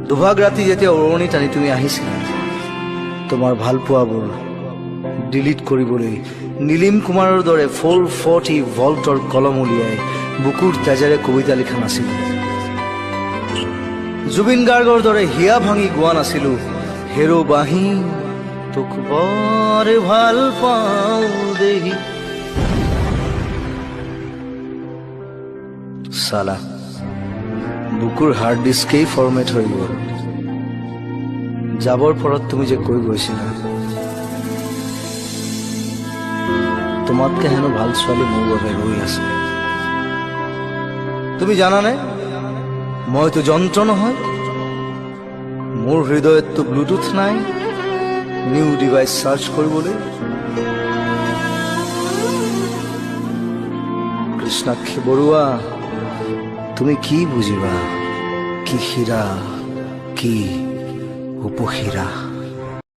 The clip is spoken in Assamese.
দুভাগ ৰাতি যেতিয়া ওৰণি টানি তুমি আহিছিলা, তোমাৰ ভালপোৱাবোৰ ডিলিট কৰিবলৈ নীলিম কুমাৰৰ দৰে 440 ভল্টৰ কলম উলিয়াই বুকুৰ তেজেৰে কবিতা লিখা নাছিলো। জুবিন গাৰ্গৰ দৰে হিয়া ভাঙি গোৱা নাছিলো, "হেৰ' বাঁহী, তোক বৰ ভাল পাওঁ দেহি।" চালা, বুকুৰ হাৰ্ড ডিস্কেই ফৰ্মেট হৈ গ'ল। যাবৰ পৰত তুমি যে কৈ গৈছিলা, তোমাতকে হেনো ভাল ছোৱালী মোৰ বাবে ৰৈ আছে। তুমি জানানে, মইতো যন্ত্ৰ নহয়। মোৰ হৃদয়ততো ব্লুটুথ নাই নিউ ডিভাইচ চাৰ্চ কৰিবলৈ। কৃষ্ণাক্ষী বৰুৱা, তুমি কি বুজিবা কি শিৰা, কি উপশিৰা?